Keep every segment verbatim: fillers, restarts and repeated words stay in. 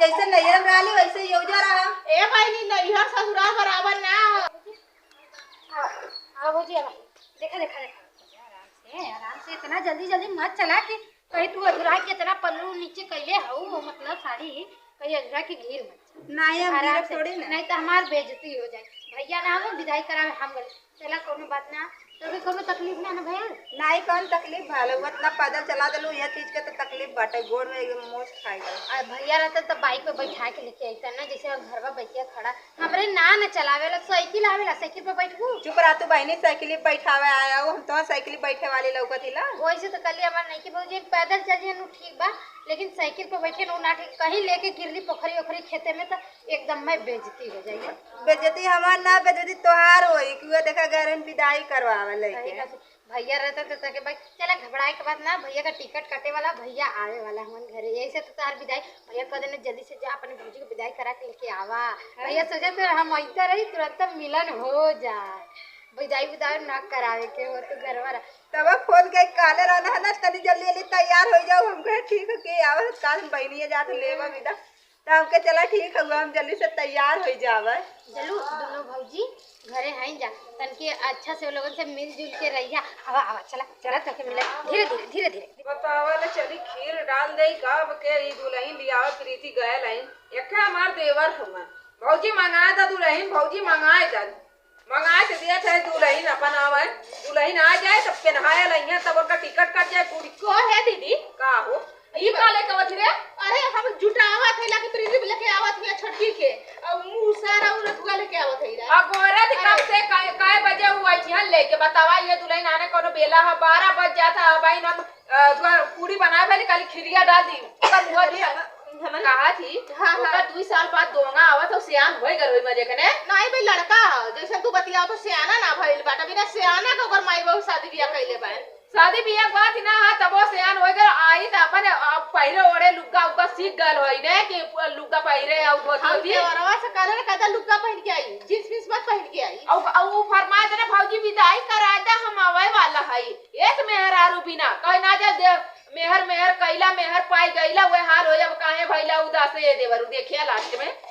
जैसे नैहर में रहली, वैसे ही ओजा रहा। ए बहिनी, नैहर ससुराल बराबर ना हो। हाँ, हाँ भौजी, अब देखा, देखा, देखा। आराम से, आराम से, इतना जल्दी, जल्दी मत चला कि कहीं तू अझुरा के इतना पल्लू नीचे कइले हऊ, मतलब साड़ी, कहीं अझुरा के गिर मत जा। नहीं, हम आराम गिरब से, थोड़ी ना। नहीं तो हमार बेइज्जती हो जाए। भैया ना हो, विदाई करावे हम गए। चला, कोनो बात ना। तोके कोनो तकलीफ ना, ना भइल? नाई, कौन तकलीफ भइल? वो इतना पैदल चला देलू, यह चीज के तो तकलीफ बाटे, गोड़ में एकदम मोच खाई गए। आ, भैया रहता तो बाइक पे बैठा के लेके आईता ना, जैसे हम घरवा बैठिया खड़ा। हमरे ना न चलावेला, साइकिल आवेला, साइकिल पे बैठबू? चुप रह तू बहिनी, साइकिल पे बैठावे आया हो, हम तो साइकिल बैठे वाली लौकत हिला। वैसे तो कल हमार नईकी भौजी पैदल चल जाए नु ठीक बा, लेकिन साइकिल पे बैठे नु ना ठीक। कहीं लेके गिरली पोखरी ओखरी खेते में तो एकदम मैं बेइज्जती हो जाई। बेइज्जती हमार ना, बेइज्जती तोहार होई कि वो देखा गए रहन विदाई करवावे सही लेके। बात है। भैया रहता तो तके भाई, चला घबराए के बात ना, भैया का टिकट कटे वाला, भैया आवे वाला हमारे घरे, यही से तो तार विदाई। भैया कह देने जल्दी से जा अपने भौजी को विदाई करा के लेके आवा। हाँ। भैया सोचे तो हम अइता रही, तुरंत मिलन हो जा, विदाई विदाई ना करावे के हो तो घरवा रह। तब फोन के काले रहना है ना, तनी जल्दी जल्दी तैयार हो जाओ, हम कहे ठीक है के आवा, काल हम बहनिया जात लेवा विदा। तो हमके चला ठीक हुआ, हम जल्दी से तैयार हो जावे। चलू दोनों भौजी घरे हैं जा, तनके अच्छा से वो लोगन से मिलजुल के रहिया। आवा, आवा, चला, चला, तोके मिले। धीरे, धीरे, धीरे, धीरे। बतावा ले, चली खीर डाल दे, कब के ई दुलहिन लियावे प्रीति गयल हैं। एक हमार देवर हुआ, भौजी मंगाए दा दुलहिन, भौजी मंगाए दा। मंगाए के दिया थे दुलहिन अपन आवे, दुलहिन आ जाए तब पेन्हाए लइहे, तब उनका टिकट कट जाए कुड़ी। को है दीदी? का हो? ई का लेके आवत रे? अरे हम जुटावत है, लाके प्रीति लेके आवत है छोटकी के। अब मुँह सारा उ रतुआ लेके आवत है रे। अगोरत अरे। कब से कै, कै बजे हुआ छिहन लेके बतावा, ये दुलहिन आने कोनो बेला है, बारह बज जाता है, भाई हम, अ, दुआ पूड़ी बनाए पहले खाली खिरिया डाल दी। ओकर मुँह अरे, दिया। हम, हमरे कहा थी, हाँ, ओकर हाँ। दुई साल बाद दोंगा आवत हो, सियान होई गल होई मजे कने। नहीं भाई, लड़का हो, जैसे तू बतियाओ तो सियाना ना भइल बाटा, बिना सियाना के ओकर माई बाबू शादी बियाह कइले बाए। शादी बियाह के बात ही ना, हाँ, तबो सियान होई गल, आई त अपन, अ, पहिरे ओढ़े लुग्गा उग्गा सीख गल होई ने कि लुग्गा पहिरे अउ धोती हम होती। देवरवा से कहले ना, कहता लुग्गा पहिन के आई, जींस वींस मत पहिन के आई। अउ, अउ उ फरमाए देना, "भौजी विदाई करा दे, हम आवे वाला हई।" एक मेहरारू बिना, कहे ना जा दे, मेहर, मेहर कइला, मेहर पाई गइला, उहे हाल होई, अब काहे भइला उदास ये देवरू, देखिया लास्ट में।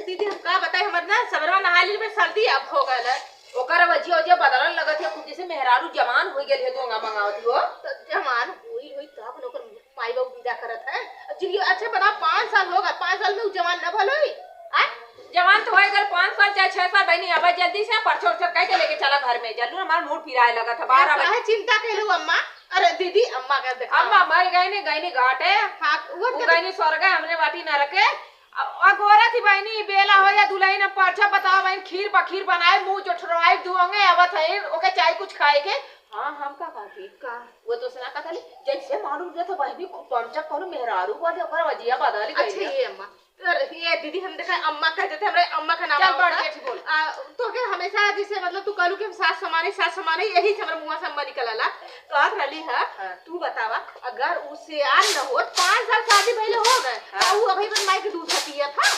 दीदी, हम का बताई, हमर ना सबरवा नहा ली में सर्दी अब हो गल है। ओकर वजिया वजिया बदलन लगत है, कुछ जैसे मेहरारू जवान हो गइल है, दोंगा मंगावत हो। तो जवान हुई, हुई तब न ओकर माई बाबू विदा करत है। अब जिंदगी अच्छा बना, पाँच साल हो गए, पाँच साल में उ जवान न भल होई? आ? जवान तो होई गल पाँच साल चाहे छह साल, बहनी, अब जल्दी से परछो उरछो कह के लेके चला घर में, जल्दी हमार मूड पिराए लगत है, बारह बजे। काहे चिंता कैलू अम्मा? अरे दीदी, अम्मा का देखा। अम्मा मर गई नी, गई नी घाटे। हाँ, वो उ तो गई नी स्वर्ग, हमरे बाटी नरके। अ-, अगोरत ही बहनी, बेला हो या दुलहिन, अब परछा बतावा बहन, खीर पखीर बनाए, मुँह जोठरवाए, दुआंगे आवत है, ओके चाहे कुछ खाए के। हाँ, हम का कहती? का? वो तो सुना कहता ली, जैसे मालूम जो था बहनी, खूब परछा कौनो मेहरारू बदे, ओकर वजिया बदल गई अच्छा, है। ये अम्मा। अरे, ये दीदी, हम देखा अम्मा कह देते, हमरे अम्मा का नाम चल, आवत बढ़ है। के बोल। आ, तो के हमेशा जैसे, मतलब, तू कहलू कि हम सास समाने, सास समाने, यही से हमरा मुँह से अम्मा निकल आला। कहत रहली है, हाँ। तू बतावा, अगर उ सियान न होत, पाँच साल शादी भइले हो गए, हाँ। तो उ अभी अपन माई के दूध पियत था,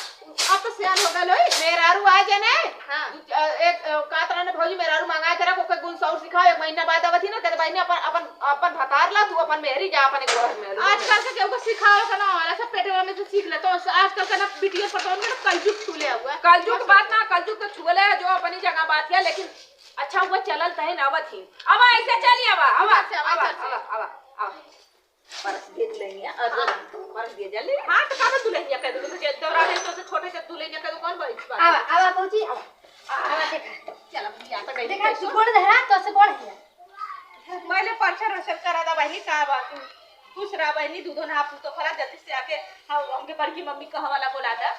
अब तो सियान हो गए होई। मेहरारू आ जाए ने, हाँ। दू, अ, एक, अ, कहत रहने भौजी, मेहरारू मंगाए के रख, ओके गुण सौर सिखाओ, एक महीना बाद आवत ही ना, तेरे बहनी अपन, अपन, अपन भतार ला, तू अपन मेहरी जा, अपन एक घर में। आजकल के केहू को सिखाओ का ना, वाला सब पेटवा में से सीख ले, तो आजकल का ना बिटिया पटवन का ना कलजुग छू ले हुआ। कलजुग बात ना, कलजुग तो छुअले है, जो अपनी जगह बात है, लेकिन अच्छा हुआ चलल तहन आवत ही। अब ऐसे चली, अब, अब, इधर से, अब, अब, इधर से। अब, अब, अब। परस दे दुलहिनिया, और हाँ। परस दे जल्दी। हाँ, तो काहे दुलहिनिया कह दू, तो जे दौरा रहे तो से छोटे से दुलहिनिया कह दू, कौन बड़ी बात अब, है? अब पहुँची, अब, अब देखा। चल, अब बिया तो गई देखा, कैसे? तू गोड़ धरा, तो से गोड़ हिया। पहले परछा रोशन करा दा बहनी, का बात है? खुश रहा बहनी, दूधो नहा पूतो खरा, जल्दी से आके हम, हमके बड़की मम्मी कह वाला बोला दा।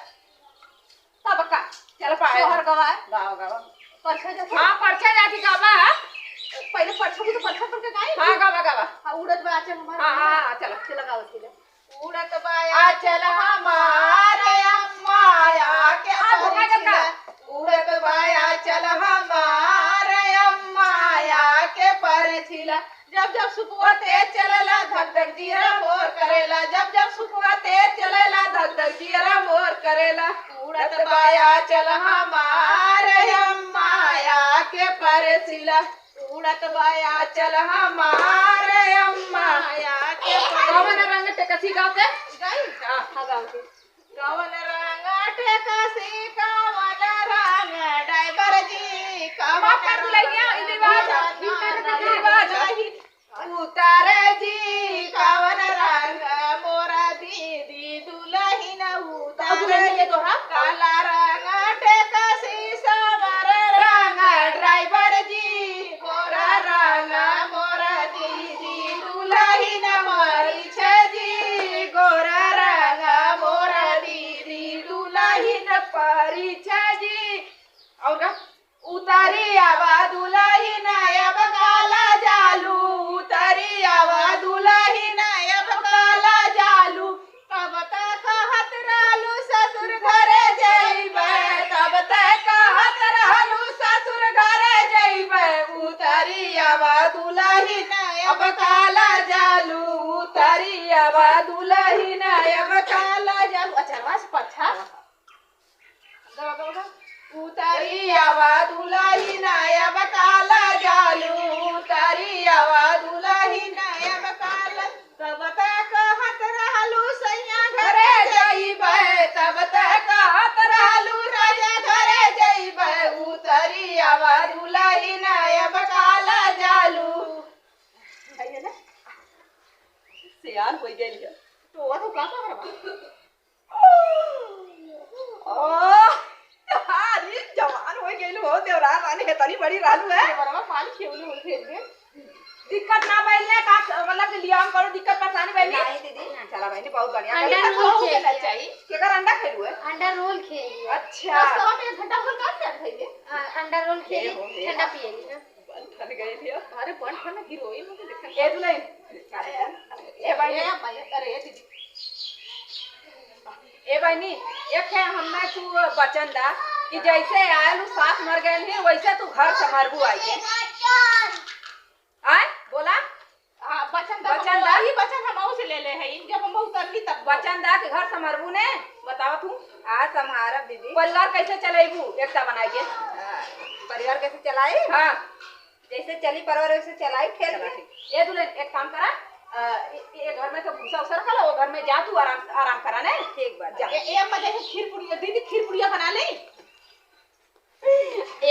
तब का? चल पाए। सोहर गवाए। गावा, गावा। परछा जाके। हाँ, परछा जाके गावा। पहले परछा भी तो परछा पर के गाई। हाँ, गावा, गावा। हाँ, उड़त बा आंचल हमार। हाँ, हाँ, हाँ, चलो। चलो गावा, चलो। उड़त बा आंचल हमार अम्मा आके आ, धोखा परछिला। देता। उड़त बा आंचल हमार अम्मा आके परछिला। जब जब सुपवा तेज चलेला, धक धक जियरा मोर करेला। जब जब सुपवा तेज चलेला, धक धक जियरा मोर करेला। उड़त बा आंचल हमार अम्मा आके परछिला। उड़त बा आंचल हमार अम्मा आके परछिला। कौन रंग टेकसी गाँव के? गाई? हाँ। हाँ, गाँव के। कवन रंग टैक्सी, कवन रंग ड्राइवर जी, कवन माफ कर दुलहिया, ई रिवाज ह। रिवाज ह। उतारे जी कवन रंग मोरा दीदी दुलहिन उतारे। अब दुलहिन के दोहरा। काला रंग टैक्सी, सावर रंग ड्राइवर जी, गोरा रंग मोरा दीदी दुलहिन मरीच जी, गोरा रंग मोरा दीदी दुलहिन परीच जी। और उतरी आवा दुलहिन अब काला जालू, उतरी आवा दुलहिन अब काला जालू। तब त कहत रहलू ससुर घरे जइबे, तब त कहत रहलू ससुर घरे जइबे। उतरी आवा दुलहिन अब काला जालू, उतरी आवा दुलहिन अब काला जालू। अचरवा से पछा। उतरी आवा दुलहिन अब काला जालू, उतरी आवा दुलहिन अब काला। तब त कहत रहलू सैया घरे जइबे, तब त कहत रहलू राजा घरे जइबे। उतरी आवा दुलहिन अब काला जालू। भैया ना, सियान होइ गइल है। तो वो तो का कह रहा? ओह, अरे जवान होइ गइल हो देवरान रानी, हेतनी बड़ी रहलू है। देवरवा पानी खियौले हो फेर दे। दिक्कत ना भइल ने का, मतलब कि लियाम करो, दिक्कत परेशानी भइल ने? नहीं दीदी, चला बहिनी, बहुत बढ़िया। अंडा कहीं रोल बहू के खेल ना लिया। चाहिए। केकर अंडा खेलू है? अंडा रोल खेल लिया। अच्छा। रस्तवा में एक घंटा भर का क्या भइल है? आ, अंडा रोल खेल ए हो, ए ठंडा हो। पिए ली ना। बन ठन गइल है। अरे बन ठन हीरोइन हो के देखा। ए दुलहिन। ए भाई। ए भाई, अरे ए दीदी। ए बहिनी, एक है हमें तू वचन दा कि जैसे आयल उ सास मर गए हैं, वैसे तू घर संभारबू आई के। आय, बोला। हाँ, वचन दा, वचन हम दा। वही वचन हम से ले ले हैं, जब हम उतरली तब। वचन दा कि घर संभारबू ने, बताओ तू। आ संभारब दीदी। परिवार कैसे चलेबू एकता बनाई के? आ, परिवार कैसे चलाई? हाँ। जैसे चली परवर वैसे चलाई, ठेल चला के। ठीक। ए दुलहिन, एक काम करा, अ, ए, ए घर में तो भूसा उसा रखल है, वो घर में जा तू आराम, आराम करा ने। ठीक बा, जा। ए, ए अम्मा, जैसे खीर पुड़िया, दीदी खीर पुड़िया बना ले।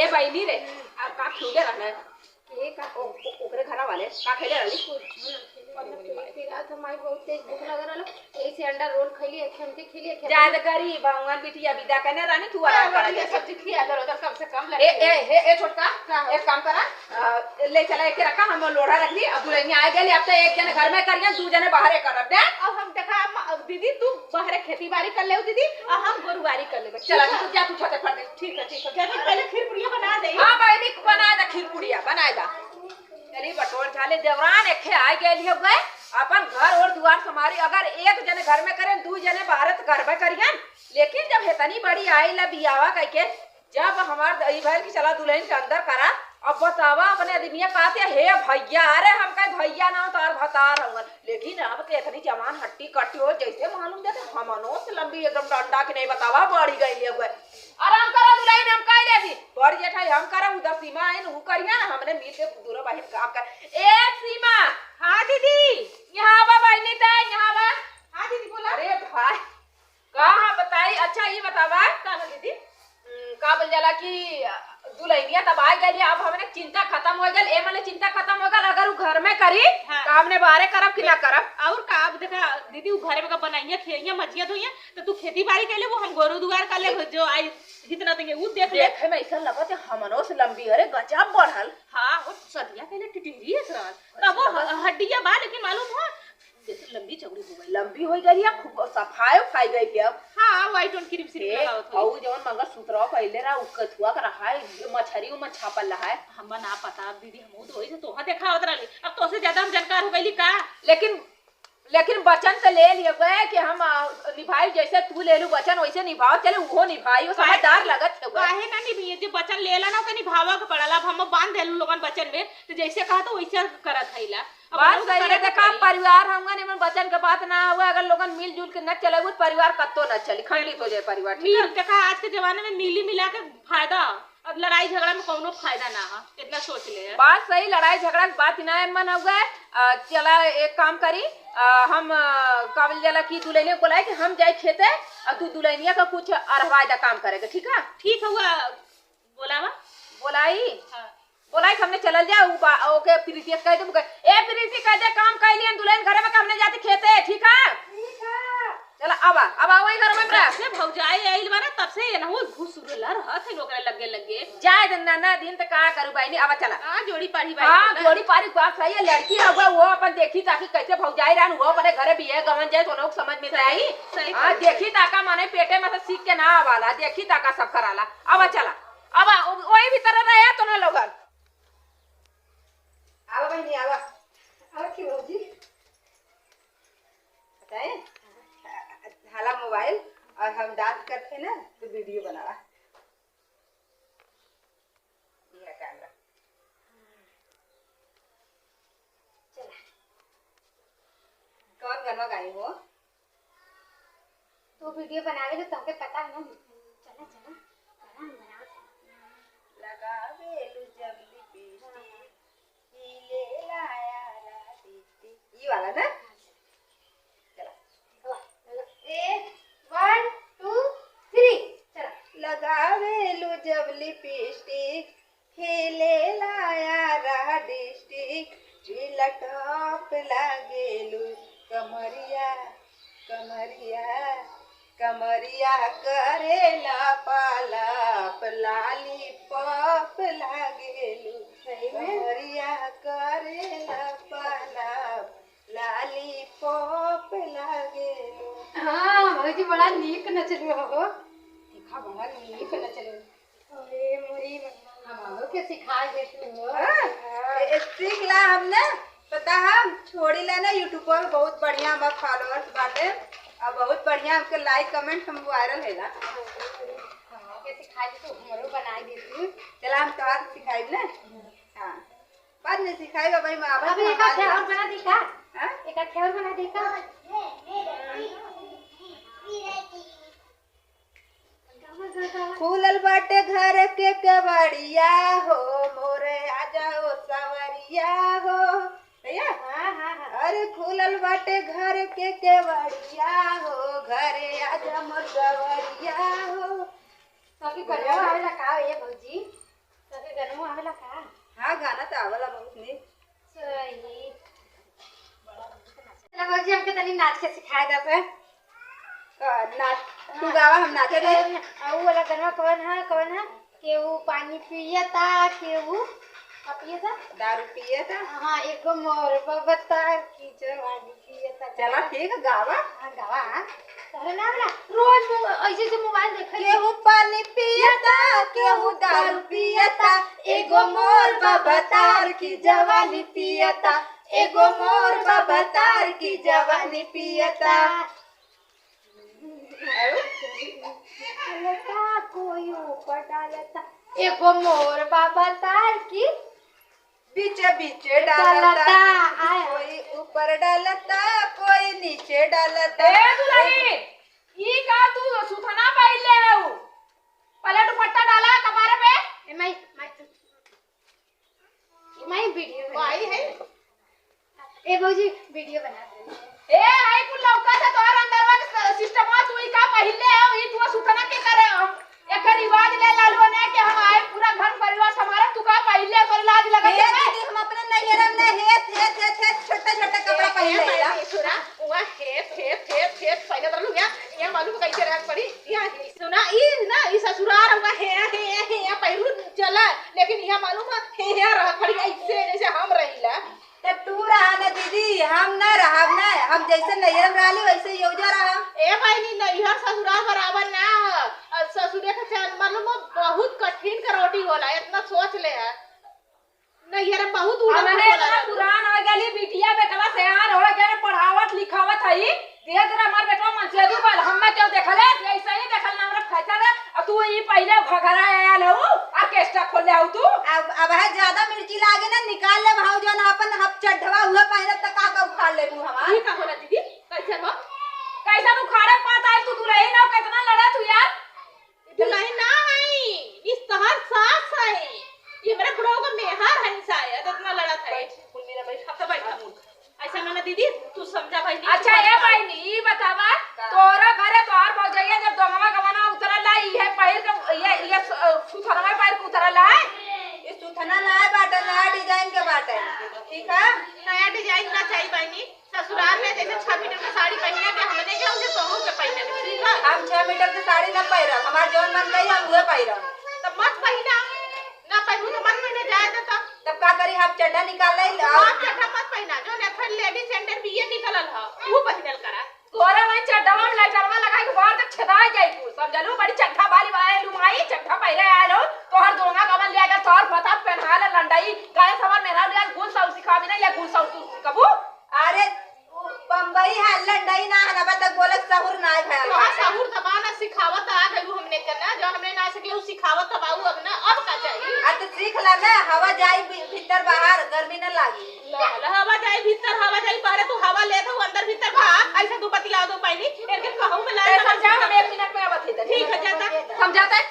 ए बहिनी रे, अब का खियौले रहना है? के का? ओ, ओ, ओकरे घरा वाले का खियौले रहली? कुछ ना खियौले, मतलब कि रात हमारी बहुत तेज भूख लग रहल, यही से अंडा रोल खैली, एक ठन के खियौले, एक ठन जाए तो गरीब, भगवान बिटिया विदा कने रानी, तू आराम करा जा। सब्जी खिया दर उधर कम से कम ए, लगे। ए, हे, ए, छोटका, का हो? एक काम करा, अ, ले चला, एक रखा, हम लोढ़ा रख ली। अब दुलहिनिया आ गई, अब तो एक जने घर में करियन, दू जने बाहरे करब, दे। अब हम देखा, हम, अब दीदी, तू बाहरे खेती बाड़ी कर ले दीदी, और हम गोरुवारी कर लेबे। चला, ठीक है? तू जा, तू छोटे फट दे। ठीक है, ठीक है। चल, पहले खीर पुड़िया बना दे। हाँ, बहिनी, बना दे, खीर पुड़िया, बना दे। चली, बटोर झाले, देवरान एक आ गए, हो गए, अपन घर और दुआर संभारी। अगर एक जने घर में करें, दू जने बाहरे तो करबे करियन, लेकिन जब हेतनी बड़ी आई ला बियावा कह के, जब हमार द-, ई भइल कि चला दुलहिन के अंदर करा, अब बतावा अपने अदिमिया कहते, "हे भइया," अरे हम कहे, "भइया ना, तार भतार हवन।" लेकिन अब तो इतनी जवान हट्टी कट्टी हो, जैसे मालूम देते, हमनो से लंबी एकदम डंडा की नहीं बतावा, बढ़ी गई ले हुए। "आराम करा दुलहिन, हम कह लेती, बड़ी जेठाई हम करा, उधर सीमा आइन, उ करिया ना, हमने मिल के दोनों बहिन काम कर।" ए सीमा। हाँ दीदी। यहाँ आवा बहिनी, ते यहाँ आवा। हाँ दीदी, बोला। अरे भाई, का हम बताई? अच्छा, ई बतावा। का हो दीदी? हम्म, का बोल जाला कि, अ, दुलहिनिया तब आ गइल, अब हमने चिंता खतम हो गइल। ए मने चिंता खतम हो गइल, अगर उ घर में करी, हाँ। तो हमने बाहरे करब कि ना करब? और का, अब देखा दीदी, उ घरे में का बनाइए, खेइए, मजिया धोइए, तो तू खेती बाड़ी कर ले, वो हम गोरू दुआर कर ले, देख। जो आई जितना देंगे, उ देख ले। देखे में ऐसा लगत है, हमनो से लंबी, अरे गजब बढ़ल। हाँ, वो सदिया कहले टिटिरी ऐसा रहल। तब वो ह-, हड्डिया बा, लेकिन मालूम है, जैसे लंबी चौड़ी हो गई। लंबी हो गई है, खूब सफाई उफाई गई है अब। हाँ, white one cream श्रीम ए, लगावत होई। और जौन मंगलसूत्र पहले रहा, उ कथुआ का रहा है, ये मछरी उमा छापल रहा है। हमें ना पता, अब दीदी, हम तो वही से तोहा देखावत रहली। अब तोसे ज्यादा हम जानकार हो गईली का? लेकिन, लेकिन वचन तो ले लिए गए कि हम, आ, निभाई, जैसे तू ले लू वचन, वैसे निभाओ, चले उहो निभाई, वो काहे, समझदार लगत है वो। काहे ना निभाइए, जे वचन लेला ना, ओके निभावे के पड़ला। अब हम बांध देलू लोगन वचन में, तो जैसे कहा तो वैसे करत हईला। अब बात लोग सही करे है, के देखा, पड़ी। परिवार हमन एमन वचन के बात ना हुआ, अगर लोगन मिलजुल के न चलेबू, परिवार कत्तो न चली, खंडित हो जाए परिवार, ठीक मिल, है? देखा, आज के जमाने में मिली मिला के फायदा। अब लड़ाई झगड़ा में कौनो फायदा ना ह, इतना सोच ले। बात सही, लड़ाई झगड़ा के बात ना मन हो गए। अ, चला एक काम करी, अ, हम, अ, का बोल जाला कि दुल्हनिया को बोलाई कि हम जाए खेते, और तू दुल्हनिया का कुछ अरहवाए दा काम करेगा, ठीक है? ठीक हुआ, बोलावा। बोलाई? हाँ। बोलाई कि हमने चलल जाए, उ बा-, ओके प्रीतिया से कह दे, "ए प्रीति, कह दे काम कर लियन दुल्हन घरे में, कि हमने जाती खेते, ठीक है?" ठीक है। चला, आवा, आवा, वही घर में रह। जब से भौजाई आइल बा ना, तब से ये ना हुआ घुसुरला रहत है ओकरे लगे लगे। जाए दे ना, ना दिन त का करू बहिनी, आवा चला। हाँ, जोड़ी पाड़ी भाई हाँ, बोला। जोड़ी पाड़ी बात सही है, लड़की हवा, वो अपन देखी ताकि कैसे भौजाई रहन, वो अपने घरे बियाह गवन जाए, तो लोग समझ में तो आई। सही हाँ, बात है। देखी ताका माने पेटे में से सीख के ना आवाला, देखी ताका सब कराला। आवा चला, आवा, ओ-, वही भी तरह रहे तो ना लोगन। आवा बहिनी, आवा। आवा की भौजी? बताए? हाला मोबाइल और हम डांस करते ना, तो वीडियो बनावा। ये कैमरा। चला। कौन गाना गाई हो? तू वीडियो बनावे लो, तोहके पता है ना। चला, चला, चला, हम बनावत हई। लगावेलु जब लिपस्टिक, खिलेला यारा टिक टिक। ई वाला ना? चला। ए, one, two, three, चला। लगावेलु जब लिपस्टिक, खिलेला यारा डिस्ट्रिक्ट, जिला टॉप लागेलु। कमरिया, कमरिया, कमरिया करेला पालाप, लॉलीपॉप लागेलु। सही में? कमरिया करेला पालाप, लॉलीपॉप लागेलु। हाँ, भौजी बड़ा नीक नचलू हो। देखा, बड़ा नीक नचलू। अरे मोरी मैया, हमरो के सिखाई दे तू हो। हाँ? हाँ। ए, ए, सीख ला हमने, पता है, हम छोड़ी ला ना, YouTube पर बहुत बढ़िया हमार followers बाटे, और बहुत बढ़िया हमके like comment हम viral है ला। हमरो के सिखाई दे तू, हमरो बनाई दे तू। चला, हम तोहार सिखाई ना। हाँ, बाद में सिखाई, भाई, मैं अब अब एक आध और बना दी का? हाँ? एक आध और बना दी का? खुलल बाटे घर के केवड़िया हो, मोरे आ जाओ सवरिया हो। भैया? हाँ, हाँ, हाँ। अरे खुलल बाटे घर के केवड़िया हो, घरे आ जा मोर सवरिया हो। तोके गनवा आवेला का ए भौजी? तोके गनवा आवेला का? हाँ, गाना तो आवेला बहुत नीक। सही। चला भौजी, हमके तनी नाच के सिखाए दे पे। का नाच? तू गावा, हम नाचे दे। आ, ऊ वाला गनवा कवन है, कवन है? केहू पानी पियता, केहू का पियता? दारू पियता। हाँ, एगो मोर बबतार की जवानी पियता। चला, ठीक है, गावा। हाँ, गावा, हाँ। तोहरे ना वाला, रोज मो-, ऐसे ऐसे मोबाइल देखे। केहू पानी पियता, केहू दारू पियता, एगो मोर बबतार की जवानी पियता, एगो मोर बबतार की जवानी पियता। डालता, कोई ऊपर डालता, एगो मोर बबतार की बीचे बीचे डालता, डालता, आय। कोई ऊपर डालता, कोई नीचे डालता। ए दुल्हन, ई का तू सुथना पहिरले हऊ? पहले दुपट्टा डाला कपारे पे। ए माई, माई, ए माई, वीडियो में। माई है। ए भौजी, वीडियो बना दे। ए, आई कुल लौका था तोहर अंदरवा के स-, सिस्टमवा, तू ई का पहिरले हो? ई तू सुथना के करे? हम एकर रिवाज ले लालू ने कि हम आए पूरा घर परिवार संभाले, तू का पहिरले, तोर लाज लगत हे है? दीदी, हम अपने नैहर में हेत, हेत, हेत, हेत, छोटा, छोटा कपड़ा ए, पहिरले ए, ला। ए, सुना, वहाँ हेत, हेत, हेत, हेत पहिरत रहलू, यहाँ, यहाँ मालूम कैसे रहे के पड़ी? यहाँ, सुना, ई ना, ई ससुरार हुआ, हे, हे, हे, यहाँ पहिरू चला, लेकिन यहाँ मालूम है, हे, यहाँ रह पड़ी, ऐसे जैसे हम रहिला। त तू रहा ना दीदी, हम ना रहब ना, हम जैसे नैहर में रहली वैसे यौजा रहब। ए बहिनी, नैहर ससुराल बराबर ना ह। अ, ससुरे के चाल मालूम ह, बहुत कठिन के रोटी होला, इतना सोच ले है। नैहर में बहुत उलट हमने होला इतना रहल। पुरान हो गली, बिटिया बेटवा सयान हो गए, पढ़ावत लिखावत हई, धीरे धीरे हमार बेटवा मनसेधु बल, हम्मे केहू देखले, ऐसे ही देखल ना हमरा फैशन है, और तू ई पहले घघरा आयल हऊ, ऑर्केस्ट्रा खोलले हऊ तू। अब, अब है ज्यादा मिर्ची लागे ना, निकाल ले भाव जौन अपन हफ चड्ढवा हुआ पहले त का का उखाड़ लेबू हमार। ई का होला दीदी? कैसे हो? कैसन उखाड़े पाता है तू दुल्हन हो, कितना लड़ा तू यार? दुल्हन ना है, ई तोहर सास ना, नया बाटे, नया design के बाटे। ठीक है? नया design ना चाहिए बहिनी। ससुराल में जैसे छह मीटर के साड़ी पहिने के हमने के, उसे तोहू के पहिने के, ठीक है? हम छह मीटर के साड़ी ना पहिरब, हमार जौन मन कही हम उहे पहिरब। तो मत पहिना, ना पहिनू तो मत पहिने, जाए दे तब। तब का करी, हम चड्ढा निकाल ले, और आप चड्ढा मत पहिना, जो नेफर ladies center बीए निकलल ह, ऊ पहिनल करा। तोरे वही चड्ढवा में लाइटरवा लगाई के बाहर तक छेदाई जाई तू। सब जनू बड़ी चड्ढा वाली आए लू माई, चड्ढा पहिरे आए लो। तोहर दोंगा गवन ले आएगा, तोहर भतार पहना ले लंडई। काहे सबर मेरा लिया गुल साउ सिखावी ना, या गुल साउ तू सिखाबू? अरे, उ बम्बई है, लंडई ना है, ना बता बोलत सहूर ना है भैया। तोहर सहूर दबा ना सिखावत आ गलू हमने के ना, जो हमने ना सीखले उ सिखावत दबाऊ अब ना, अब का चाहिए? आ तो सीख ला ना, हवा जाई भी-, भीतर बाहर, गर्मी ना लागी। ला, ला, हवा जाई भीतर, हवा जाई बाहर, तू हवा लेत हो अंदर भीतर भाग, ऐसे तू बतिया दो पहली, इनके कहूँ में लाए कैसे ना जा, हम एक मिनट में आवत है, ठीक है, जाता। समझाता है?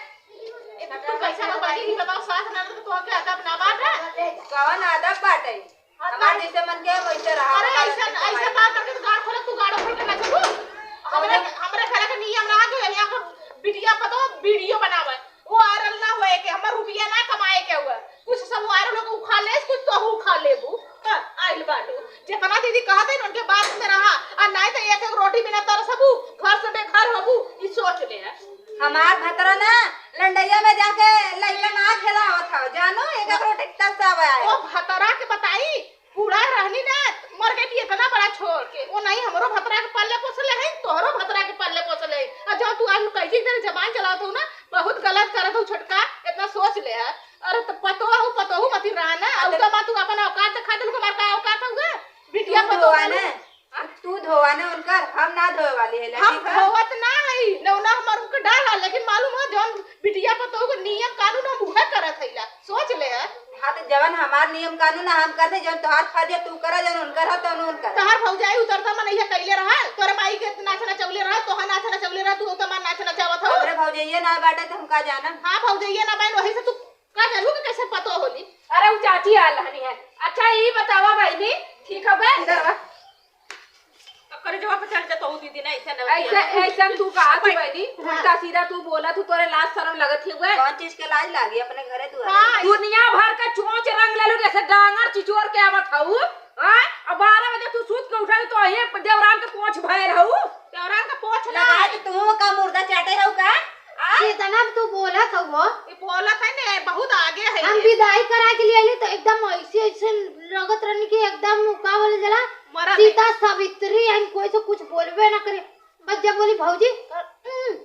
ए, तू कैसा ना बाजी, ई बताओ, सास ना तो तोहके अदब ना बाटे। कवन अदब बाटे? हाँ, हमार तो जैसे मन के वैसे रहा, अरे, हमार ऐसा, जैसे ऐसा हमार बात करके तो गाड़ खोले, तू गाड़ो खोल के ना चलू। हमरे, हमरे घर के नियम रहा कि यहाँ पर बिटिया पतो वीडियो बनावे। वो वायरल ना होए के, हमर रुपया ना कमाए के हुआ। कुछ सब वायरल होके उखा लेस, कुछ तोहू उखा लेबू। हाँ, आइल बाटू। जितना दीदी कहत है, उनके बात में रहा। आ नाहीं तो एक एक रोटी बिना तरसबू, घर से बेघर होबू, ई सोच ले है। हमार भतरा ना लंडैया में जाके लइका ना खेलावत हौ, जानू, एक एक रोटी तरसावे आए। ओ भतरा के बताई, बूढ़ा रहनी ना, मर गई इतना बड़ा छोड़ के। वो नहीं हमरो भतरा के पाले पोसले है, तोहरो भतरा के पाले पोसले है। आ जो तू आज कैसी तेरे जबान चलावत हो ना, बहुत गलत करत हो छोटका, इतना सोच ले है। अरे तो पतोह हो, पतोहू मती रहा ना, अब तो माँ तू अपन औकात दिखा दिल, हमार का औकात होगा? बिटिया तू पतोह धोआ ना, ना। तू धोआ ना उनकर, हम ना धोए वाली है, हम ठीक है? धोवत ना हई, नौना हमार उनके डाल है, लेकिन मालूम है जौन बिटिया पतोह के नियम कानून हम उहे करत हईला। सोच ले। हाँ, तो जवन हमार नियम कानून है, हम करते, जवन तोहार फर्ज है, तू करा, जवन उनकर है, तवन उनकर। तोहार भौजाई उतरता मन इहे कैले रहा, तोरे माई के नाच नचौले रहा, तोहार नाच नचौले रहा, तू तो मन नाच नचावत हो। हमरे भौजाइये ना बाटे, तो हम का जानब? हाँ, भौजाइये ना बहन, वही से तू का जानू कि कैसे पतो होली? अरे, उ चाची आल रहनी है। अच्छा, ई बतावा बहिनी, ठीक हवे? इधर आ। अब करे जवाब पे चढ़ जा, तो दीदी ना, ऐसे ना ऐसे, ऐसे तू कहा तू बहनी, उल्टा सीधा तू बोला, तू तोरे लाज शरम लगत ही हुए। कौन चीज के लाज लागी अपने घरे दुआरे? हाँ। दुनिया भर के चोंच रंग ले लू, जैसे डांगर चिचोर के आवत हऊ। हाँ? अब बारह बजे तू सूत के उठल, तो यही देवरान के पोंछ भयल हऊ। देवरान के पोंछ ना लगाए है। तो तू का मुर्दा चाटे हऊ का? आ? कितना तू बोलत हऊ हो? ये बोलत है ने, बहुत आगे है हम ये। विदाई करा के लिए आइली तो एकदम ऐसे, ऐसे लगत रहनी कि एकदम का बोले जला, मरत है। सीता सावित्री, हम कोई से कुछ बोलबे ना करे। बस जब बोली भौजी, "उम,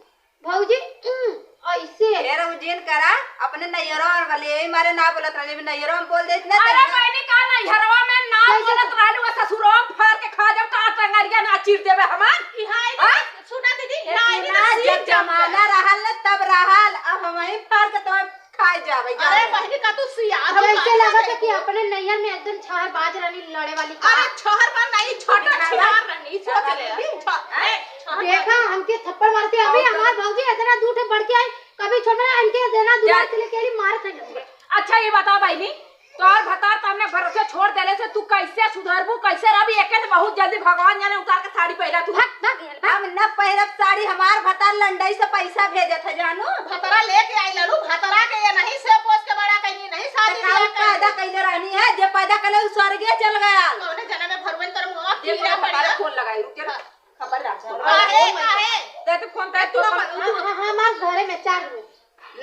भौजी, उम," ऐसे। फिर उ जिन करा, अपने नैहरों वाले यही मारे ना बोलत रहले, नैहरों में बोल देत ना अरे तैयार। बहनी, का नैहरवा में ना कैसे बोलत रहलू, ससुरवा में फाड़ के खा जाब, का टंगरिया ना चीर देबे हमार? ई हाँ, ई हाँ? सुना दीदी, ए, ना, ई सुना, ना जब सीख जाओ। जमाना रहल न, तब रहल, अब हमहीं फाड़ के तोर खाए जाबे, अरे जाओ। बहिनी, का तू सियार हो, जैसे का लगत है कि अपने नैहर में एकदम छहर बाज रहनी लड़े वाली का। अरे छहर बाज नहीं, छोटा अरे छिनार रहनी, सोच ले। दीदी। छ-, हाँ? ए, छहर देखा, बाज। हमके थप्पड़ मारते अभी और हमार भौजी इतना दूर से बढ़ के आई, कभी छोटा इनके देना जा। दुआर से लेके आई, मारत है। अच्छा, ये बताओ बहिनी, तोर भतार त हमने भरोसे छोड़ देले से तू कैसे सुधरबू, कैसे रहबी? एके तो बहुत जल्दी भगवान जाने उतार के साड़ी पहिरा तू। भाग, भाग, भाग। हम न पहिरब साड़ी, हमार भतार लंडई से पैसा भेजत है जानू। भतरा लेके आई लालू, भतरा के ये नहीं से पोस के बड़ा कैनी नहीं, शादी तो काऊ ब्याह पैदा कैनी। कैले रहनी है, जे पैदा कैले उ स्वर्गे चल गया। कौने जन्म में भरवन तर मुआ देखो, पीला भतारे पड़िया। फोन लगाई, रुके ना। हाँ। खबर रख। काहे, काहे? दे तो फोन, दे तो हाँ, फोन। हाँ, हाँ, हाँ, हमार घरे में चार गो।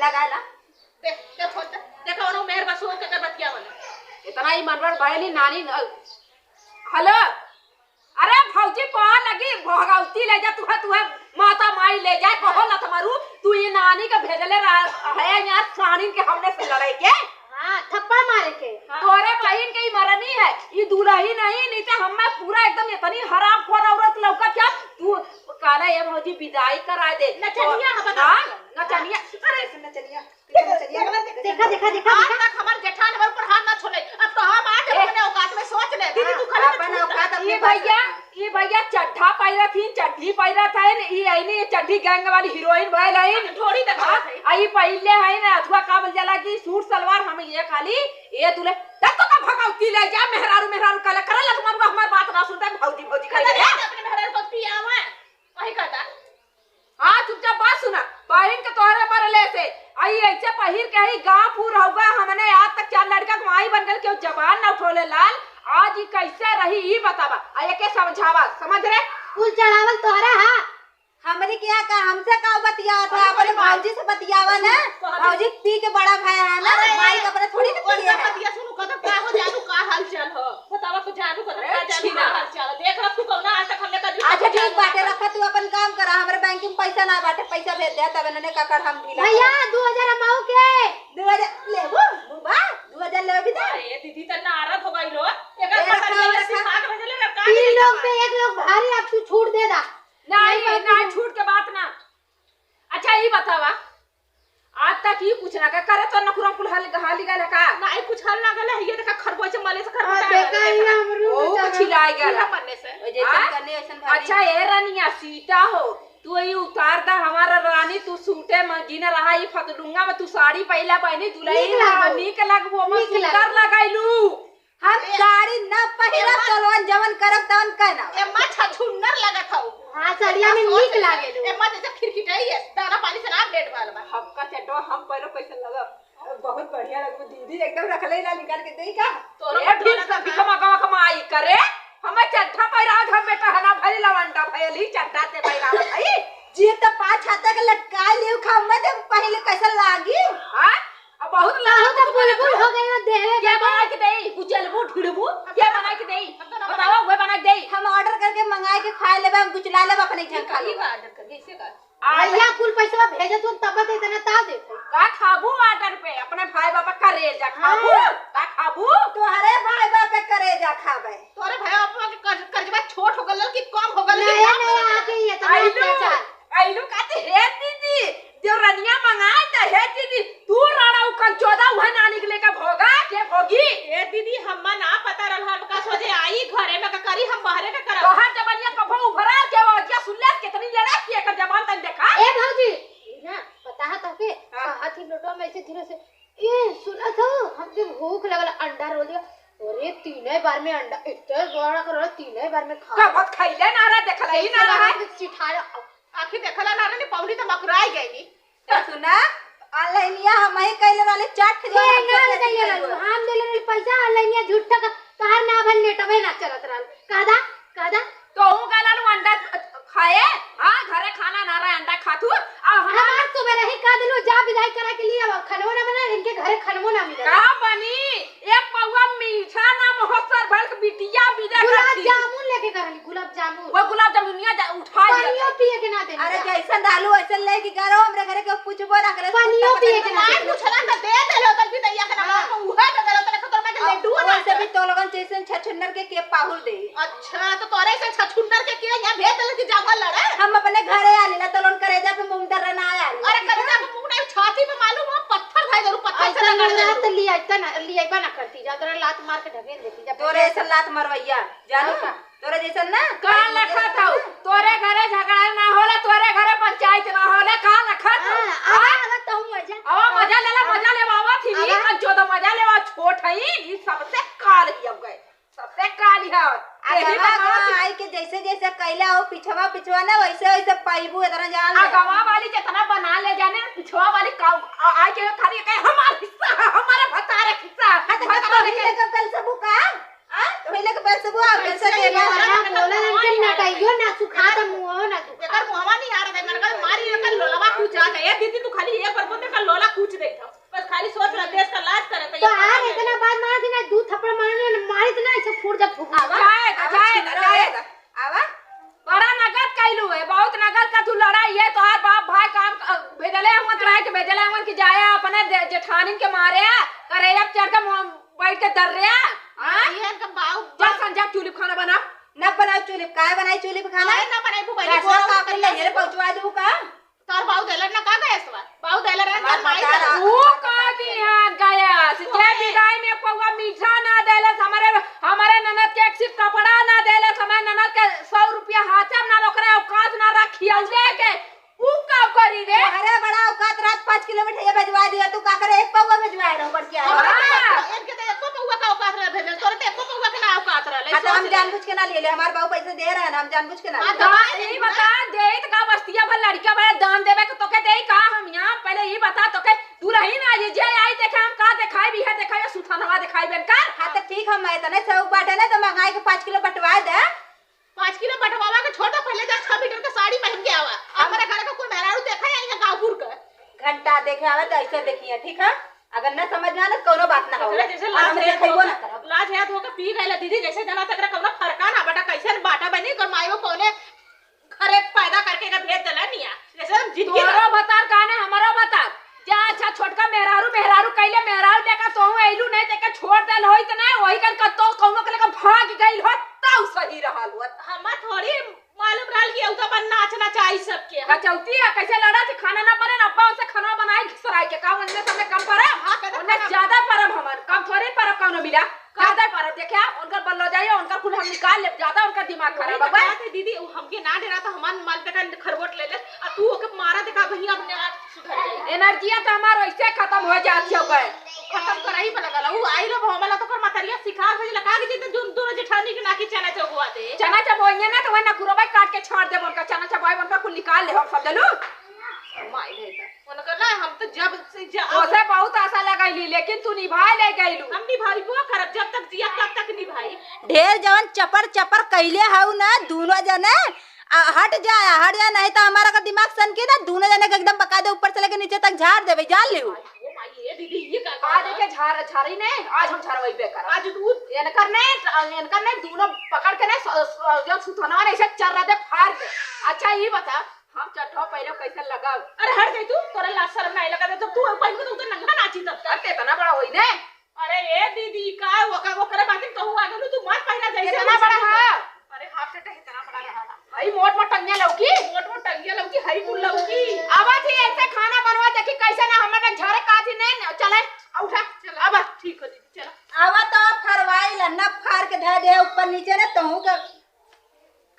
लगा ला। दे, दे फोन दे। देखो, ओनो मेहर बसु के कर बतिया वाला। इतना ही मनवर भइली नानी न। हेलो। अरे भौजी, कहाँ लगी? भगवती ले जा, तुहे, तुहे माता माई ले जाए, कहो लत मारू। तू ये नानी के भेजले रह, है यहाँ सानिन के हमने से लड़ाई के। हाँ, थप्पड़ मारे के। हाँ। तोरे बहिन के ही मरनी है, ई दुलही नहीं, नहीं तो हमें पूरा एकदम इतनी हरामखोर औरत लौकत क्या? तू काला ये भौजी विदाई करा दे। नचनिया तो, है, बता। हाँ, नचनिया। अरे, नचनिया। देखा, देखा, देखा, आज देखा। तक हमार जेठान हमार ऊपर हाथ ना छोड़े। अब तो हम आके ए, अपने औकात में सोच ले। दीदी, तू खाली अपन तो औकात अपने ये पास भैया, रखा। ये भैया चड्ढा पहिरत ही, चड्ढी पहिरत है, ये आईनी, ये चड्ढी gang वाली हीरोइन भइल है। ढोड़ी देखा हाँ, है। आ ये पहिले है ना, अथुआ का बोल जाला कि सूट सलवार हम ये खाली, ये तूले, तब तो का भगवती ले जा, मेहरारू, मेहरारू काला करल, तुम्हारू हमार बात ना सुनता है, भौजी, भौजी कह कहता दे। नहीं, अपने मेहरारू को पियावा, वही कहता। हाँ, चुपचाप बात सुना। बहिन के तोहरे मरले से, आई ऐसे पहिर के ही गाँव पूर होगा, हमने आज तक चार लड़की छावा, समझ रे? कुल चढ़ावल तोहरा हा। हमरे के यहाँ का, हमसे का बतियावत है? अरे अपने भाई, भौजी से बतियावा ना। भौजी पी के बड़ा भया है ना, अरे, माई का अपने थोड़ी ना पिए है। बतिया सुनू, कतब का हो जानू, का हाल चाल हो? बतावा तो जानू, कतब अरे का जानू, का हाल चाल हो? देख रख तू कौना हाल तक हमने कभी अच्छा, ठीक बाटे, रखा, तू अपन काम करा, हमरे बैंक में पैसा ना बाटे, पैसा भेज दे, तब इन्होंने ककड़ हम ढीला भैया, दो हजार अमाऊ के। दो हजार लेबू? बुबा, दो हजार लेबी तो? अरे दीदी, त नारद हो गई लो। एकर ए, पता रखा, नहीं रखा। सिखा के भेजले रहा, का तीन नहीं लोग रखा। पे एक लोग भारी, अब तू छूट दे दा। नहीं, नहीं, नहीं, नहीं। छूट के बात ना। अच्छा, ई बतावा, आज तक ई कुछ ना का करे, तो नखुरा कुल हाल, हाली गल का? नहीं, कुछ हाल ना गल है, ये देखा खरगोश मले से खरगोश हाँ, आ देखा गल ही है। हमरू ओ, बेचारा। चिल्लाए गल। चिल्ला मरने से। ओ, जैसन हाँ? करने वैसन भाभी। अच्छा, ए रानिया, सीता हो, तू ई उतार दा हमारा रानी, तू सूटे में गिन रहा, ई फतलुंगा में तू साड़ी पहिला बहनी, दुलही नीक लागो। नीक लगबो, में नीक सुंदर लागो। लगाइलू। हम ए, साड़ी ना पहिरब, एम्मा। तोलवन जवन करब तवन कहना। एम्मा छछुन्नर लगत हऊ। हाँ, साड़िया में सोच नीक ले। लागेलू। एम्मा जैसे खिरखिटाई है, दाना पानी से ना पेट भरल बा। हमका चड्डो हम पहिरो कैसन लगब? बहुत बढ़िया लगबू दीदी, एकदम रखले ना निकाल के देई का? तोरो ए, भीम का कमा, कमा आई करे, हमें चड्ढा पहिरावत हम बेटा हना भरी लवंडा भयल ही चड्ढा से पहिरावत हई। जी त पाँच हाथ तक लटका लियो खम्मा दे पहले कैसा लागी? हाँ? अब बहुत बहुत लागी तो बुलबुल हो गई हो देवे के बेटा। बना के देई, गुचलबू ढिड़बू, के बना के देई? बताओ, वे बना के देई। हम ऑर्डर करके मंगाए के खा लेबे, हम गुचला लेबे अपने घर खा लेबे। ऑर्डर करके, इसे का? भैया कुल पैसा भेजे तू तब तो इतना ताव देते। का खाबू ऑर्डर पे? अपने भाई बाबा करेजा खाबू? हाँ। का खाबू? तोहरे भाई बाप के करेजा खाबे। तोरे भाई बाप के कर्ज, कर्जवा छोट हो गल कि कम हो गल कि नहीं, ना नहीं, हो गल? आके ये तो आइलू, अत्याचार। आइलू कहते, "हे दीदी, देवरनिया मंगाए त, हे दीदी, तू राड़ा उ कंचोदा उहे नानी के लेके भोगा, के भोगी?" ए दीदी, हम्मा ना पता रहल, हम का सोचे आई घरे में का करी, हम बाहरे का करब। तोहार जबनिया कभो उभरा, के वो अजिया सुन ले, कितनी लड़ा कि एकर जबान तन देखा। ए भौजी, ई ना, पता है तोके? हाँ। हाथी लोटवा में ऐसे धीरे से, "ए, सुनत हो? हमके भूख लगल, अंडा रोल दिया।" अरे, तीने बार में अंडा, इतने बड़ा करो, तीने बार में खा। का बात खैले ना रहा, देखल ही ना रहा। सिठारा। आखिर देखला ना रहे, पौनी तो मकुराई गई। तो सुना, ऑनलाइनिया हम ही कैले रहले, चार ठे के जोड़ा हम ना सब कैले कैसे रहलू? हम देले रहल पैसा, ऑनलाइनिया झूठा का, तहार ना भल नेटवे ना चलत रहल। कहदा, कहदा। तो हूँ गलन अंडा खाए, हाँ, घरे खाना ना रहे, अंडा खातू, आ हमार हमार सुबह रही कह दिलू, जा विदाई करा के लिए, अब खनवो ना बना, इनके घरे खनवो ना मिले। का बनी? एक पौवा मीठा ना महोत्सव भर के बिटिया विदा गुलाब करती। जामुन लेके गरली, गुलाब जामुन। वो गुलाब जामुनिया जा, उठा लिया। पानियो पिए के ना देनी अरे जा। जैसन डालू वैसन लेके गरो, हमरे घरे के पूछबो ना करे, पानियो कुत्ता पिए के पतंग ना ना देनी। पूछला त दे देलो तन बिदैया के ना, हाँ। उहे दे देलो तन खतर में के अब लड्डू बना वैसे के। भी तो लोगन जैसन छछुन्नर के, के पाहुर दे। अच्छा, तो तोरे से छछुन्नर के, के यहाँ भेज देले कि जावा लड़े? हम अपने घरे आ लेला, तो लोगन करेजा पे मुंह दर्रा ना आया। अरे करेजा पे मुंह नहीं, छाती पे मालूम हो, पत्थर धाई देलू, पत्थर से ऐसा रगड़ ना देलू। तो लिया, इतना ना, लिया, इतना ना करती, जा तोरा लात मार के ढकेल देती, जा तोरे भैया। ऐसा लात मरवैया, जानू हाँ। का? तोरे जैसन ना। का लखत हऊ? तोरे घरे झगड़ा ना होला, तोरे घरे पंचायत ना होला, का लखत हऊ? हाँ, आवा, हाँ? आवा, तहूँ मजा। आवा, मजा लेला, आवा। मजा लेवा, आवा, थी, आवा। कंचोदा मजा लेवा, छोट हई, ई सबसे काल ही अब गए, सबसे काल ही है। आ यही गवा, बदमाशी। गवा आई के जैसे, जैसे कैला हो, पिछवा, पिछवा ना, वैसे, वैसे पाइबू, इतना जान आ ले। गवा वाली जितना बना ले जाने, पिछवा वाली का, आ, आई के खाली कहे, "हमार हिस्सा है, हमारे भतारे हिस्सा है, हाँ, तो भतारे जब के।" कल से बुका, आ? तो पहले के पैसे वो आप पैसे कैसे देना? देना? ना बोला, इनके नटाइयो ना सुखा तो मुंह ना दुखा। एकर मुंहवा नहीं आ रहा, एकर मारी, एकर लोलवा कुछ आ जाए। ए दीदी, तू खाली एक बार बोल दे, एकर लोला कुछ दे था। बस खाली सोच रहा, देश का लाज करे तो तो ये यार, पता इतना नहीं। बात मारा थी ना, दू थप्पड़ मारने, मारी तो ना, ऐसे फूट जा, फूट जा। आवा, जाए, आवा, जाए, छिनरा जाए। आएगा। आवा। बड़ा नगद कैलू है, बहुत नगद का तू लड़ाई है, तोहार बाप भाई काम, अ, भेजले हमन, तोरा के भेजले हमन कि जाए अपने जे-, जेठानिन के मारे, करेजा पे चढ़ के मुंह बैठ के दर्रे, हाँ? ये इनका बाऊ, जा संझा चूल्ही पे खाना बना। ना बनाओ चूल्ही पे, काहे बनाई चूल्ही पे खाना? काहे ना बनाई, वो बनी गैसवा बोला का अपन करके लहिए रे पहुंचवा देबू का? तोर बाऊ देलन ना का गैसवा? बाऊ देले रहे हमार ना माई मतार देलन। आ- ऊ का दिहन गैस? जे विदाई में पौवा मीठा ना देलस, हमारे, हमारे ननद के एक सीट कपड़ा ना देलस, हमारे ननद के सौ रुपया हाथे में ना, ओकरे औकात ना रखी, औले के ऊ का करी रे? अरे बड़ा औकात, रात पाँच किलोमीटर ये भेजवा दिया, तू का करे, एक पौवा भेजवाए रहो, बढ़ के आए। हाँ। इनके तो एको पौवा का औकात रहे भेजल, तोरे तो एको पौवा के ना औकात रहे, हाँ, तो हम सोच ले। जानबूझ के ना ले ले, हमार बाबू पैसे दे रहे हैं ना, हम जानबूझ के ना हाँ, ले तो ले। आप यही बता, दे तो का बस्तिया भर लड़किया भर दान देवे के तोके दे का हम यहाँ, पहले ये बता तोके दुल्हन आई जे आई देखे हम का देखाई भी है, देखाई सुथनवा देखाई बेन का। हाँ, तो ठीक है, मैं इतने से बाटे ना, तो मंगाई के पाँच किलो बंटवा दे। घंटा देखे आवे तो ऐसे देखिए, ठीक है? अगर न समझ में आना तो कोनो बात ना हो। एकरा जैसे और लाज हम है देखइबो तो ना करब। लाज है तो के पी गइला दीदी, जैसे जना तकरा कौनो फरका ना बटा, कैसे बाटा बनी कर माई वो कौने घरे पैदा करके के भेज देला निया, जैसे हम जिंदगी तोरो भतार काने हमरो भतार। जा अच्छा छोटका मेहरारू, मेहरारू कैले मेहरारू देखा तोहू अइलू नहीं देखे छोड़ देल होई त नहीं, वही कन कत्तो कौनो के लेकर भाग गइल हो, तऊ सही रहल हो। हमा थोड़ी मालूम रहल कि उ तो अपन नाच नचाई सबके। कचौती है, कैसे लड़ा थी, खाना ना बने, अब्बा उनसे खाना बनाई सराय के, का उनने समय कम परब? हाँ, कहते उनने खाना ज्यादा परब हमन, कम थोड़ी परब कौनो मिला। ज्यादा परब, देखा, उनकर बल्लो जाइए, उनकर कुल हम निकाल लेब, ज्यादा उनका दिमाग वही खराब तो है। बात है दीदी, उ हमके ना डरा तो हमार माल तक खरगोट ले ले, आ तू ओके मारा देखा भैया अपने आप सुधर जाई। एनर्जिया तो हमार वैसे खत्म हो जात है गए। खत्म करही में लगल, उ आई लो हमला तो कर मतरिया सिखा भेजला, का कि जैसे दोनों जेठानी के नाकी चना चबवा दे। चना चबोइए ना तो वही नकुरबा काट के छाड़ देब उनका, चना चबोए उनका कुल निकाल ले हम सब, चलू। माई रे, उनकर ना हम तो जब से जा ओसे बहुत आशा लगैली, लेकिन तू निभाए ले गइलू। हम निभाइबो करब, जब तक जिया तब तक निभाई। ढेर जवन चपर चपर कैले हऊ ना दूनो जने, आ, हट जाए, हट जाए, नहीं तो हमारा अगर दिमाग सन के ना दूनो जने के एकदम बकायदे ऊपर से लेके नीचे तक झाड़ देबे, जान लियो। ओ माई, ए दीदी, ये का आ कहला? देखे झाड़, झाड़ी ने, आज हम झड़वैबे करब। आज तू इनकर ने, इनकर ने दूनो पकड़ के ने स-, स-, जौन सुथनवा ने ऐसे चर्रा दे फाड़ दे। अच्छा, ई बता, हम चड्ढो पहले कैसे लगाओ? अरे हट जाई तू, तोरा लाज शरम नहीं लगा, जब तू पहन के तू तो नंगा नाची तब तक। अरे इतना बड़ा होई ने। अरे ए दीदी, का ओकर, ओकरे बातिन कहू आ गेलू, तू मत पहिरा जैसे कितना वैसे बड़ा ही है? कर। अरे हाफ चड्ढा इतना बड़ा रहा। हई मोट मोट टंगिया लौकी। मोट मोट टंगिया लौकी, हई कुल लौकी। आवा थी ऐसे खाना बनवा, देखी कैसे ना हमें ना झरे का थी नहीं, नहीं, चले, आ उठा, चल। आवा। ठीक हो दीदी, चला। आवा तो अब फरवाई ला, नप फार के धर दे ऊपर नीचे ना, तहू के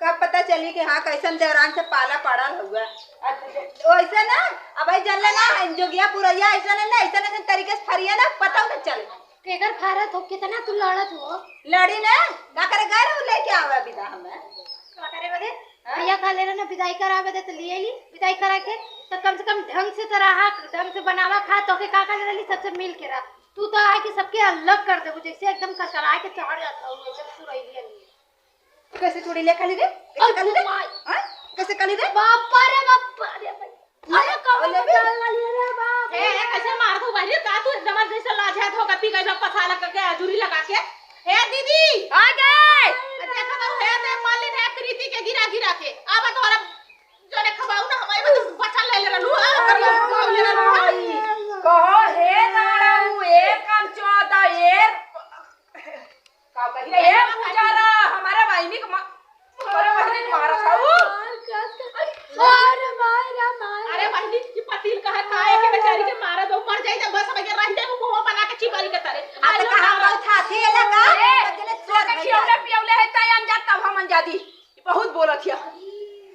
कब पता चली कि हाँ, कैसन देवरान से पाला पड़ल हुआ। अ, वैसे ना, अब भाई जन लेना है, जोगिया पुरैया ऐसा ना, ना, ऐसा ना, ऐसा तरीके से फरिया ना, पता ना चले। केकर फारत हो, कितना तू लड़त हो? लड़ी ना, का करे गए रहू लेके आवे विदा हमें। का करे बदे? हाँ? भैया कहले रहे ना, विदाई करावे दे तो लिए ली, विदाई करा के, तो कम से कम ढंग से तो रहा, ढंग से बनावा खा, तो के का कहले रहली, सबसे मिल के रहा। तू तो आके सबके अलग कर देबू, जैसे एकदम कसरा के चढ़ जाता हूँ, एकदम सुरैलिया लिए। कैसे चूड़ी ले काली रे? कैसे काली रे? अरे माई। हाँ? कैसे काली रे? बाप रे, बाप रे, भाई। ले, अरे, कौन ले बे। जाए वाली है रे बाप? हे, हे, कैसे मार दो भाई रे? का तू एकदम जैसे लाज है, धोखा पी गई, पथा लगा के, अजूरी लगा के। हे दीदी। आ गए। देखो तो, हे दे मालिन है प्रीति के गिरा, गिरा के। अब तोरा जोने खबाऊ ना, हमारे बस बचा ले ले रहलू, आ, करिया खबाऊ ले रहलू। कहो, हे राणा, हूँ, ए काम चौदह, ए का कही रे, ए पूजा रा, हमारे बहिनी के मा-, हमारे बहिनी के मारा था उ। अरे माय रे माय। अरे बहिनी, ई पतील कहे का है कि बेचारी के मारा दो, मर जाई जब बस, अब ये रह जाए, वो मुंह बना के चिपरी के तरे। आ, तो कहाँ बहुत हाथी है लगा? ए, तोके खियौले पियौले है, तै अनजात तब हम अनजादी। ई बहुत बोलत हिया।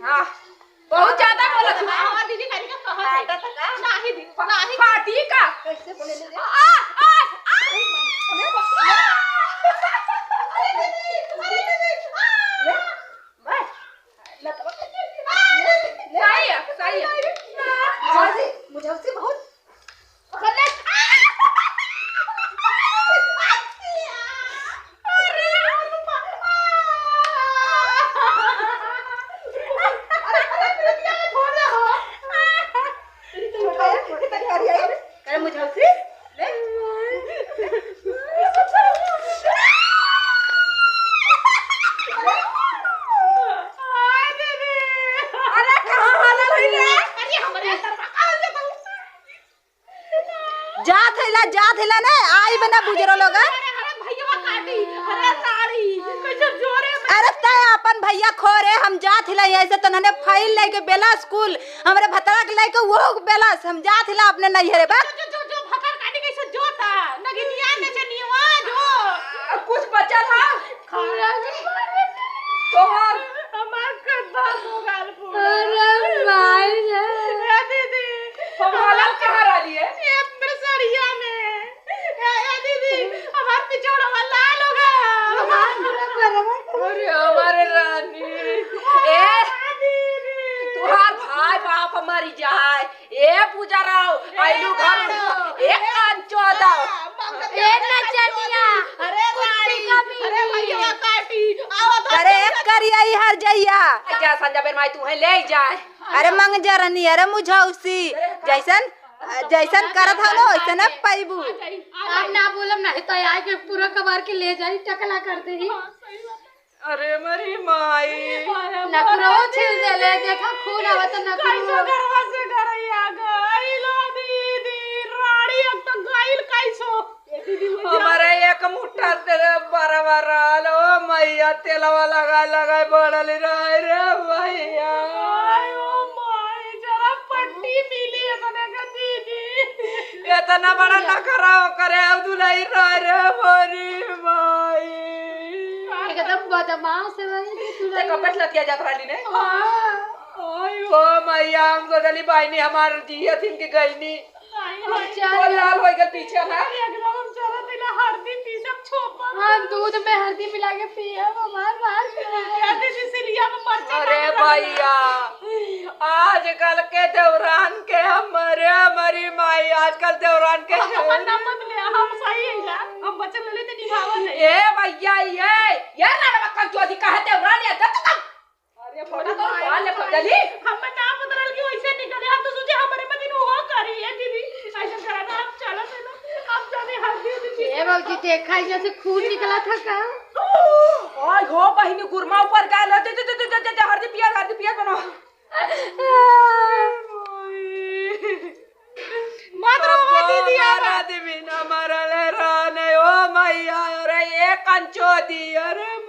हाँ। बहुत ज्यादा बोलत हूँ। हाँ, दीदी, कहीं का कहत है। फाटा था का? नाही दीदी, नाही। फाटी का? कैसे बोले ले रे? आ, आ, आ, आ! अरे बाप रे। अरे दीदी, अरे दीदी, आ! ले, बस। ले, ले, ले। सही है, सही है। मुझे, मुझे उससे बहुत अरे मुझे उसे ले। अरे कहाँ हालत है ले? अरे हमरे अंदर में आ जा तू। जात हिला, जात हिला ने, आई बना बुजरो लोग। अरे, अरे, भैया काटी, अरे, साड़ी, कैसे जोरे में। अरे, तै अपन भैया खो रे, हम जात हिला, यहीं से तो नने फाइल लेके बेला स्कूल, हमरे भतरा के लेके वो बेला, हम जात हिला अपने नहीं हरे बा। जो, जो, जो, जो, भतर काटी कैसे जोता, नगिनिया ने जनिया, जो। अब कुछ बचल है? तोहर हमार कद्दा भोगाल पूरा। अरे माई रे। ए दीदी, हम हालत कहाँ रहली है? ए मेरे सड़िया में। ए, ए दीदी, हमार पिछौड़वा लाल हो गया। अरे हमारे रानी। ए, ए दीदी। तुहार भाई बाप मरी जाए। ए पूजा राव, आइलू घर, ए कान चोदव। ए नचनिया, अरे कुत्ती रानी, का अरे बीवी। भैया काटी, आओ तो अरे एक करिया ई हर जइया। जा संजा बेर माई तू है ले जाए। अरे मंगजरनी, अरे मुझौसी, जैसन जैसन करत हव ना, वैसन अब पाइबू। आप ना बोलब, नहीं तो आए के पूरा कबार के ले जाई, टकला कर देही। हाँ, सही बात है। अरे मरी माई। नकरो छिल देले, देखा खून आवत नकरो। कैसो घरवा से घरैया गइल हो दीदी, रानी अब तो गइल कैसो। ए दीदी, वो जा- हमारे एक मुट्ठा तेरे बराबर रहल, ओ मैया, तेलवा लगा लगा बढ़ल रहे रे मैया। आय ओ माई, जरा पट्टी मिली अपने का दीदी। इतना बड़ा नखरा ओकरे, अब दुलही रहे रे मोरी माई। एकदम बदमाश है भाई, ये दुलही। देखो, बैठ लतिया जात रहली ने। हाँ। आय ओ मैया, हम सोचली बहिनी हमार जियत हिन के गइनी। नहीं, हम नहीं। चल वो लाल हो गल पीछे ना। अरे, अगला हम चलत इला हरदी पीसब छोपब। हम दूध में हरदी मिला के पियब, हमार बाहर चला। कहते जी सिलिया में मरचा अरे डाल भैया, आजकल के देवरान के हम मरे मरी माई, आजकल देवरान के हम अपन नाम मत ले, हम सही है जा, हम वचन ले लेते निभावत है। ए भैया, ये, ये लड़वा कंचोदी कहे देवरान या दे तो। अरे फोटा तो मार ले पगली। हम ना बदलल की वैसे निकले, हम तो सोचे हमारे मतिन वो करी है दीदी, ऐसा करा ना, हम चलो चलो, हम जाने हल्दी उल्दी पी ए भौजी, देखा है जैसे खून निकला था का? ओए हो बहिनी, गुरमा ऊपर का ले, दे, दे, हरदी पिया, हरदी पिया बनो। मत रो दीदी, हमारा आदमी ना मरल है, रहने, ओ मैया, अरे ये कंचोदी, अरे